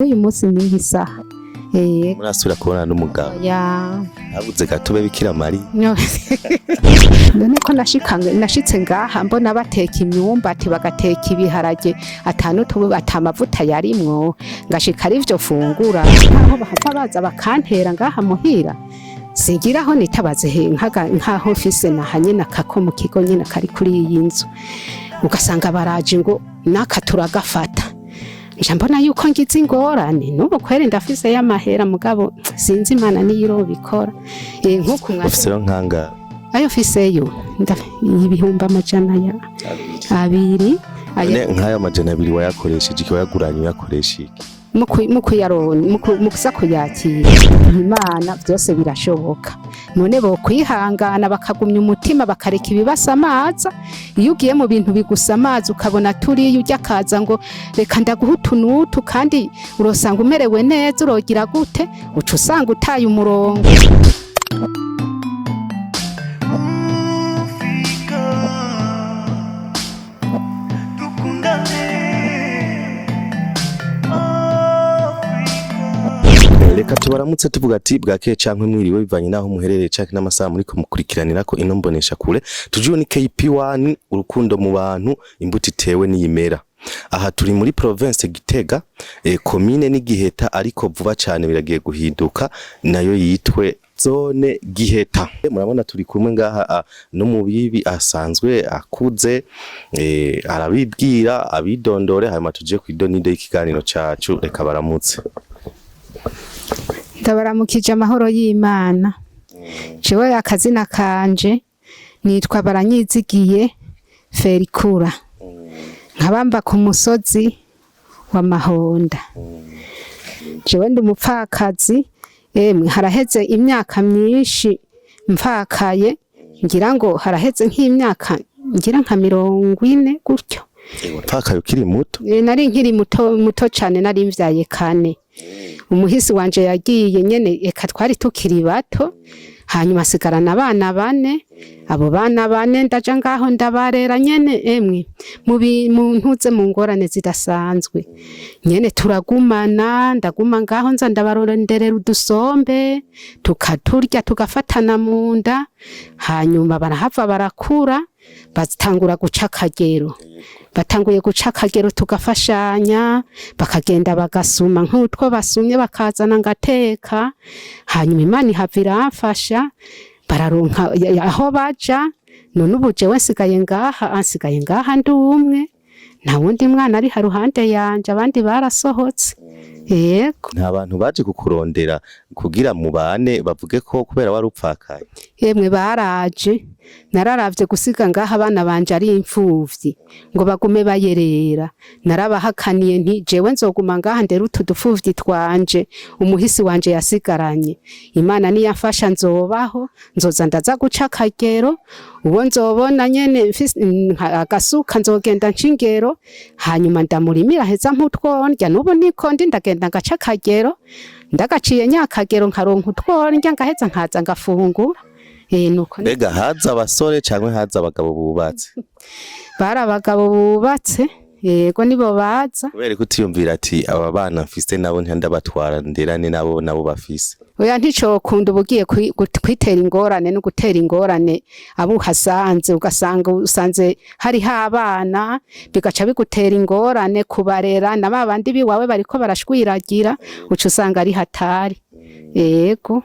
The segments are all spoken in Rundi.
Uyu munsi n'iyi saha. Murasubira kubonana n'umugabo? Ya. Habuze gato ube Bikira Mariya. No. None ko nashitse ngaha mbona bateka imyumbati, bagateka ibiharage, atanu atamavuta yarimwo, ngashika ari vyo fungura, nkaho bahava baza bakantera ngaha muhira, singiraho nitabaze he nkaho mfise nahanye nakako mu kigo nyene kari kuri iyi nzu, ugasanga baraje ngo naka turagafata. Nja mbona yuko ngize ingorane. N'ubu kweri ndafise y'amahera, mugabo sinzi Imana niyo irobikora. Nk'uku Ufise rero nkanga? Ayo mfiseyo 200,000 ya abiri None nk'ayo 200 wayakoresheje iki? Wayaguranye uyakoresha iki? Mu kuyaronka, mu kuza kuyakira. Imana byose birashoboka. None bo kwihangana, bakagumya umutima, bakareka ibibasamaza. Iyo ugiye mu bintu bigusamaza, ukabona turiya ujya akaza ngo reka ndaguha utu n'utu, kandi urosanga umerewe neza, urogira gute, uca usanga utaye umurongo. Ufika dukundane Afrika. Reka tubaramutse tuvuga ati bwakeye canke mwiriwe, bivanye naho muherereye canke n'amasaha muriko mukurikiranira ko ino mbonesha kure. Tujiwe ni KP1, urukundo mu bantu, imbuto itewe n'iyimera. Aha turi muri province Gitega, commune ni Giheta, ariko vuba cane biragiye guhinduka, nayo yitwe zone Giheta. Murabona turi kumwe ngaha no mu bibi asanzwe akuze, arabibwira abidondore, hanyuma tuje kwidonido y'ikiganiro cacu. Reka baramutse. Ndabaramukije, amahoro y'Imana. Jewe akazina kanje nitwa Baranyizigiye Ferikura, nkabamba ku musozi wa Mahonda. Jewe ndi umupfakazi. Emwe, haraheze imyaka myinshi mfakaye, ngira ngo haraheze nk'imyaka ngira nka 40 gutyo. Pfakaye ukiri muto? Nari nkiri muto muto cane, nari mvyaye kane. Umuhisi wanje yagiye nyene, eka twari tukiri bato, hanyuma asigarana abana bane. Abo bana bane ndaja ngaho ndabarera nyene, emwe, mu ntuze mu ngorane zidasanzwe nyene. Turagumana, ndaguma ngaho, nza ndabaronderera udusombe tukaturya, tugafatana mu nda. Hanyuma barahava barakura, batangura guca akagero. Batanguye guca akagero, tugafashanya, bakagenda bagasuma nk'utwo basumye, bakazana ngateka. Hanyuma Imana ihava iramfasha, bararonka aho baja. None ubu jewe nsigaye ngaha, ansigaye ngaha ndi umwe, nta wundi mwana ari haruhande yanje, abandi barasohotse, yego. Nta bantu baje kukurondera kugira mubane, bavuge ko kubera wari upfakaye? Yemwe, baraje. Nararavye gusiga ngaha abana banje ari imfuvyi ngo bagume bayerera, narabahakaniye nti jewe nzoguma ngaha ndera utu dupfuvyi twanje umuhisi wanje yasigaranye. Imana niyamfasha nzobaho, nzoza ndaza guca akagero. Uwo nzobona nyene agasuka, nzogenda nca ingero, hanyuma ndamurimira, heza nk'utwondya. N'ubu niko ndi, ndagenda ngaca akagero, ndagaciye nyakagero, nkaronka utwondya, ngaheza nkaza ngafungura. Nuko. Mbega haza abasore canke haza abagabo bubatse? Bari abagabo bubatse, yego, nibo baza. Kubera ko utiyumvira ati aba bana mfise nabo ntiyandabatwara, nderane nabo, nabo bafise? Oya, nticokunda. Uba ugiye kwitera ingorane no gutera ingorane abo uhasanze, ugasanga usanze hariho abana, bigaca bigutera ingorane kubarera, na ba bandi biwawe bariko barashwiragira, uca usanga ari hatari, yego.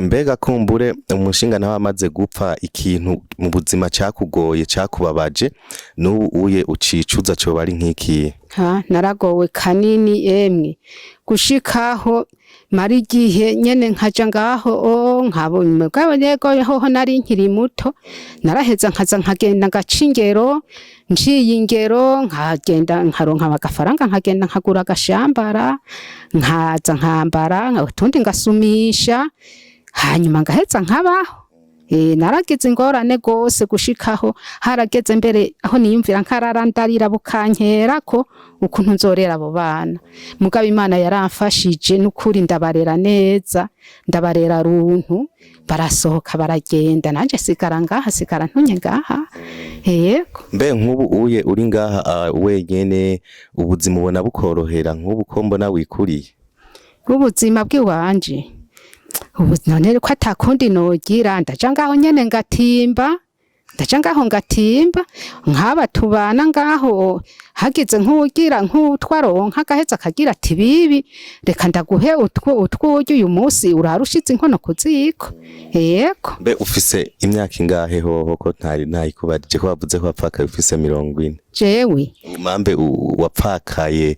Mbega kumbure umushinga nawe amaze gupfa, ikintu mu buzima cakugoye, cakubabaje, n'ubu uye ucicuza, coba ari nk'ikihe? Ha, naragowe kanini emwe, gushikaho mara igihe nyene nkaja ngaho o nkabonye mugabo, yego, hoho nari nkiri muto, naraheza nkaza nkagenda ngaca ingero. Nciye ingero, nkagenda nkaronka agafaranga, nkagenda nkagura agashambara, nkaza nkambara, utundi ngasumisha, hanyuma ngaheza nkabaho. Naragize ingorane gose gushikaho harageze mbere aho niyumvira nkarara ndarira bukankerako ukuntu nzorera abo bana. Mugabo Imana yaramfashije n'ukuri, ndabarera neza, ndabarera runtu, barasohoka baragenda, nanje sigara ngaha, sigara ntunye ngaha. Yego. Mbe nk'ubu uye uri ngaha wenyene, ubuzima ubona bukorohera nk'ubu ko mbona wikuriye? Ubuzima bw'iwanje ubu none ko atakundi nogira, ndaja ngaho nyene ngatimba, ndaja ngaho ngatimba nk'aba tubana ngaho. Hagize nk'ugira nk'utwaronka agaheza akagira ati: "Bibi, reka ndaguhe utwo utwurya uyu munsi, urara ushize inkono ku ziko." Yego. Mbe ufise imyaka ingahe hoho, ko ntari ntayikubajije, ko bavuze ko wapfakaye ufise 40? Jewe? Mambe wapfakaye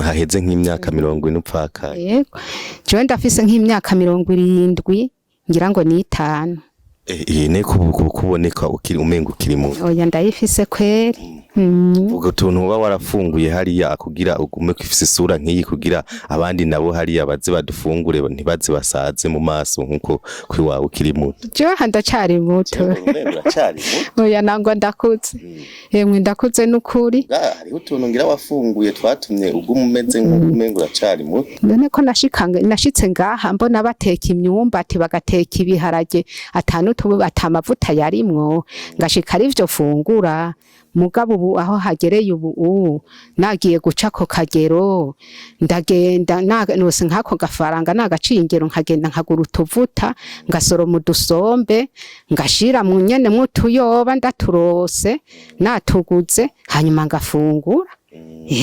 haheze nk'imyaka 40 upfakaye. Yego, jewe ndafise nk'imyaka 75 ngira ngo 5. Ne kuboneka ukiri umenga ukiri muto. Oya, ndayifise kweri. Ubwo tuntu uba warafunguye hariya kugira ugume kwifise isura nk'iyi, kugira abandi nabo hariya baze badufungure ntibaze basaze mu maso nkuko kwiwawe ukiri muto. Jewe aha ndacari muto. Uracari muto. Oya, nangwa ndakuze, emwe ndakuze n'ukuri. Hariho utuntu ngira wafunguye twatumye uguma umeze nk'umenga uracari muto. None ko nashitse ngaha mbona bateka imyumbati, bagateka ibiharage, atanu atamavuta yarimwo, ngashika ari vyo fungura. Mugabo ubu aho hagereye ubu nagiye guca ako kagero, ndagenda nose nk'ako gafaranga nagaciye ingero, nkagenda nkagura utuvuta, ngasoroma udusombe, ngashira mu nyene mw'utuyoba ndaturose natuguze, hanyuma ngafungura.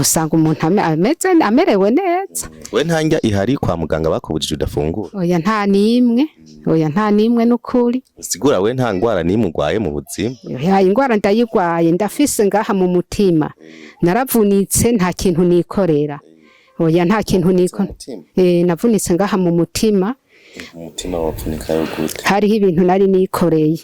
Usanga umuntu ameze amerewe neza. We nta ndya ihari kwa muganga bakubujije udafungura? Oya, nta nimwe, oya, nta nimwe n'ukuri. Sigura we nta ngwara nimwe urwaye mu buzima? Oya, ingwara ndayigwaye, ndafise ngaha mu mutima, naravunitse, nta kintu nikorera. Oya, nta kintu nikorera. Navunitse ngaha mu mutima. Umutima wapfunikayo gute? Hariho ibintu nari nikoreye,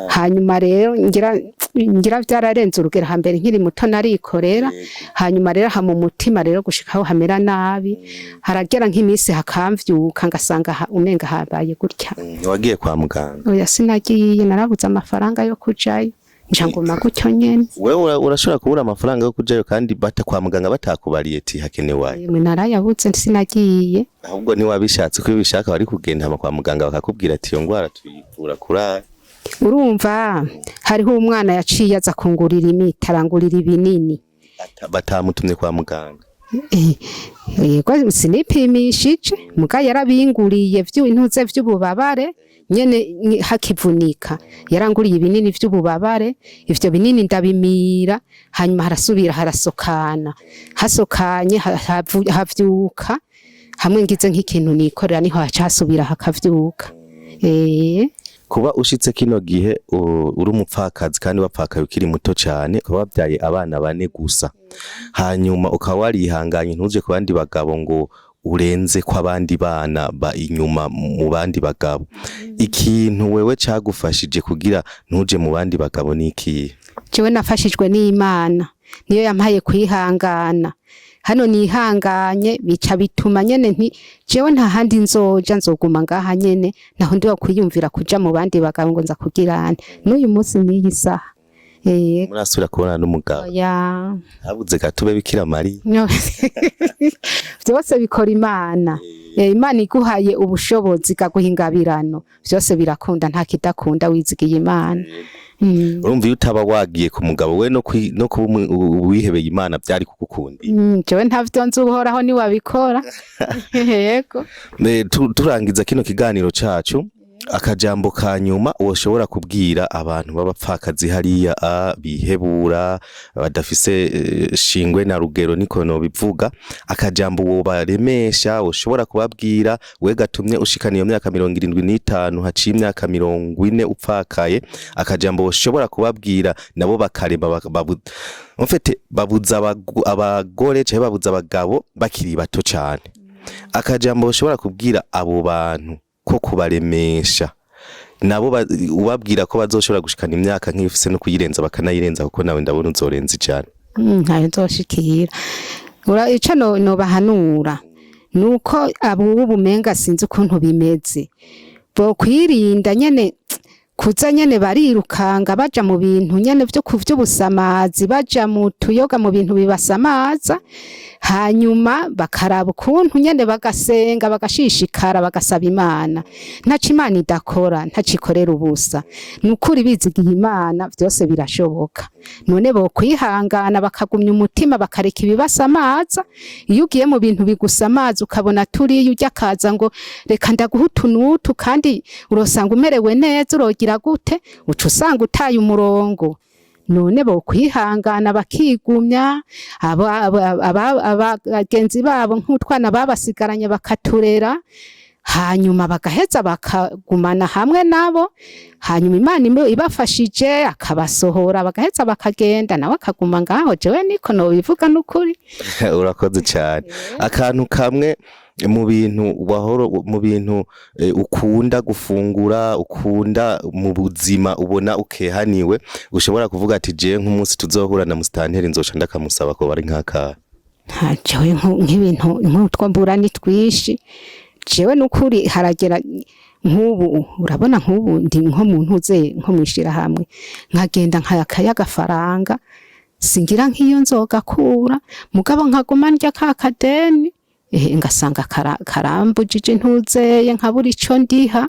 hanyuma rero ngira vyararenze urugero. Hambere nkiri muto narikorera, hanyuma rero aha mu mutima rero gushikaho hamera nabi, haragera nk'iminsi hakamvyuka, ngasanga umenga habaye gutya. Ntiwagiye kwa muganga? Oya, sinagiye, narabuze amafaranga yo kujayo, nca nguma gutyo nyene. Wewe urashobora kubura amafaranga yo kujayo kandi bata kwa muganga batakubariye ati hakenewe ayo? Yemwe, narayabuze, sinagiye. Ahubwo ntiwabishatse, ko iyo ubishaka wari kugenda hama kwa muganga bakakubwira ati iyo ngwara tuyivura kuri. Urumva hariho umwana yaciye aza kungurira imiti, arangurira ibinini. Batamutumye kwa muganga? Yego, sinipimishije, muga yarabinguriye vy'intuze vy'ububabare nyene hakivunika, yaranguriye ibinini vy'ububabare. Ivyo binini ndabimira, hanyuma harasubira harasokana, hasokanye havyuka hamwe ngize nk'ikintu nikorera, niho haca hasubira hakavyuka. Kuba ushitse kino gihe uri umupfakazi kandi wapfakaye ukiri muto cane, ukaba wabyaye abana bane gusa, hanyuma ukaba warihanganye ntuje ku bandi bagabo ngo urenze ko abandi bana ba inyuma mu bandi bagabo, ikintu wewe cagufashije kugira ntuje mu bandi bagabo ni ikihe? Jewe nafashijwe n'Imana, niyo yampaye kwihangana. Hano nihanganye bica bituma nyene nti jewe nta handi nzoja, nzoguma ngaha nyene, naho ndi kwiyumvira kuja mu bandi bagabo ngo nza kugirane n'uyu munsi n'iyi saha. Murasubira kubonana n'umugabo? Oya. Habuze gato ube Bikira Mariya. No. Vyose bikora Imana. Imana iguhaye ubushobozi, ikaguha ingabirano, vyose birakunda, nta kidakunda wizigiye Imana. Urumva iyo utaba wagiye ku mugabo we no kuba uwihebeye Imana byari kugukundira? Jewe ntavyo nzi, Uhoraho niwabikora. Yego. Turangiza kino kiganiro cacu, akajambo ka nyuma woshobora kubwira abantu b'abapfakazi hariya bihebura, badafise shingwe na rugero, niko nobivuga, akajambo wobaremesha woshobora kubabwira we gatumye ushikana iyo myaka 75, haciye imyaka 40 upfakaye, akajambo woshobora kubabwira nabo bakarema en fait babuza abagore canke babuza abagabo bakiri bato cane, akajambo ushobora kubwira abo bantu ko kubaremesha nabo ubabwira ko bazoshobora gushikana imyaka nk'ifise no kuyirenza bakanayirenza, kuko nawe ndabona uzorenza 100. Ntayo nzoshikira. Ico nobahanura nuko abubu bumenga sinzi ukuntu bimeze, bokwirinda nyene. Kuza nyene barirukanga baja mu bintu nyene vyo kuvy'ubusamazi, baja mu tuyoga, mu bintu bibasamaza, hanyuma bakaraba ukuntu nyene bagasenga, bagashishikara, bagasaba Imana. Ntaco Imana idakora, ntaco ikorera ubusa. Nukuri bizigiye Imana vyose birashoboka. None bokwihangana, bakagumya umutima, bakareka ibibasamaza. Iyo ugiye mu bintu bigusamaza, ukabona turiya ujya akaza ngo reka ndaguha utu n'utu, kandi urosanga umerewe neza, urogira gute, uca usanga utaye umurongo. None bokwihangana, bakigumya, abagenzi babo nk'utwana babasigaranye bakaturera, hanyuma bagaheza bakagumana hamwe nabo. Hanyuma Imana ibafashije akabasohora, bagaheza bakagenda, nawe akaguma ngaho. Jewe niko nobivuga n'ukuri. Urakoze cyane. Akantu kamwe mu bintu wahoro, mu bintu ukunda gufungura, ukunda mu buzima, ubona ukehaniwe, ushobora kuvuga ati je nk'umunsi tuzohura na musitanteri nzoca ndakamusaba, ko bari nk'akahe? Nta, jewe nk'ibintu nk'utwo mbura ni twinshi. Jewe n'ukuri haragera nk'ubu, urabona nk'ubu ndi nko mu ntuze, nko mwishirahamwe, nkagenda nkayakaye agafaranga, singira nk'iyo nzogakura, mugabo nkaguma ndya ka kadeni, ngasanga karambujije ntuzeye, nkabura ico ndiha.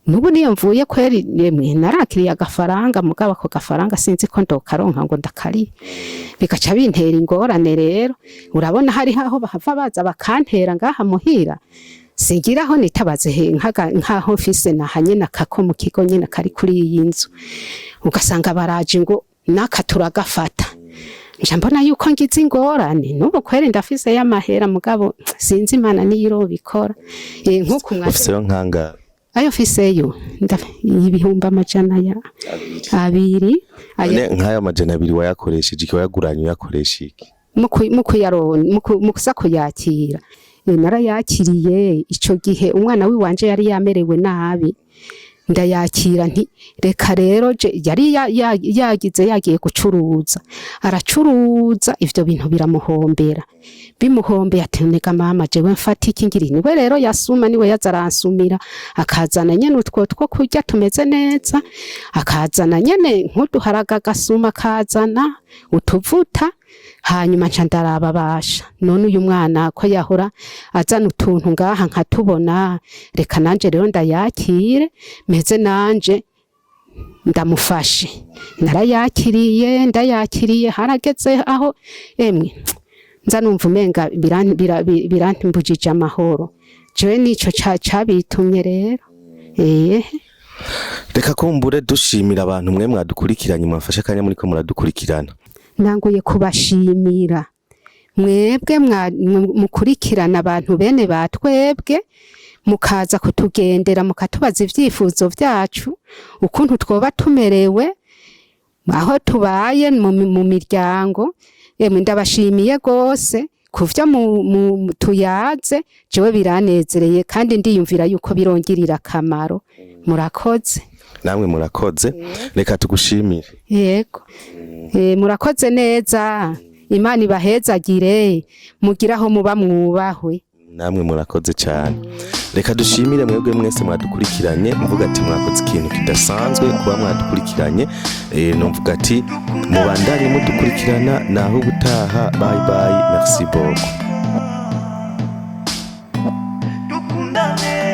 Nubu niyo mvuye kweri, yemwe, narakiriye agafaranga, mugabo ako gafaranga sinzi ko ndokaronka ngo ndakariye, bigaca bintera ingorane. Rero urabona hari aho bahava baza bakantera ngaha muhira, singira aho nitabaze he, nkaho mfise nahanye nakako mu kigo nyene kari kuri iyi nzu, ugasanga baraje ngo naka turagafata, nca mbona yuko ngize ingorane. N'ubu kweri ndafise y'amahera, mugabo sinzi, Imana niyo irobikora. Nk'uku mwaje. Ufiseyo nkangara? Ayo mfiseyo 200,000 None nk'ayo 200 wayakoresheje iki? Wayaguranye uyakoresha iki? Mu kuza kuyakira. Narayakiriye ico gihe umwana wiwanje yari yamerewe nabi, ndayakira nti reka rero je yari yagize yagiye gucuruza, aracuruza ivyo bintu biramuhombera. Bimuhombeye ati nega mama, jewe mfata iki ngiri? Niwe rero yasuma, niwe yaza aransumira, akazana nyene utwo two kurya tumeze neza, akazana nyene nk'uduharaga, agasuma, akazana utuvuta. Hanyuma nca ndaraba basha, none uyu mwana ko yahora azana utuntu ngaha nkatubona, reka nanje rero ndayakire, meze nanje ndamufashe. Narayakiriye, ndayakiriye, harageze aho emwe nza numva umenga birantembujije amahoro. Jewe nico cabitumye rero. Reka kumbure dushimira abantu mwe mwadukurikiranye, mwafashe akanya muriko muradukurikirana. Nanguye kubashimira mwebwe mukurikirana abantu bene batwebwe, mukaza kutugendera, mukatubaza ivyifuzo vyacu, ukuntu twoba tumerewe aho tubaye mu miryango. Emwe, ndabashimiye gose kuvyo tuyaze. Jewe biranezereye kandi ndiyumvira yuko birongirira akamaro. Murakoze. Namwe murakoze, reka tugushimire. Yego. Murakoze neza. Imana ibahezagire, mugire aho muba mwubahwe. Namwe murakoze cyane. Reka dushimire mwebwe mwese mwadukurikiranye, mvuga ati mwakoze ikintu kidasanzwe kuba mwadukurikiranye. Numvuga ati mubandanye mudukurikirana. Naho ubutaha, bye bye, merci beaucoup. Dukundane.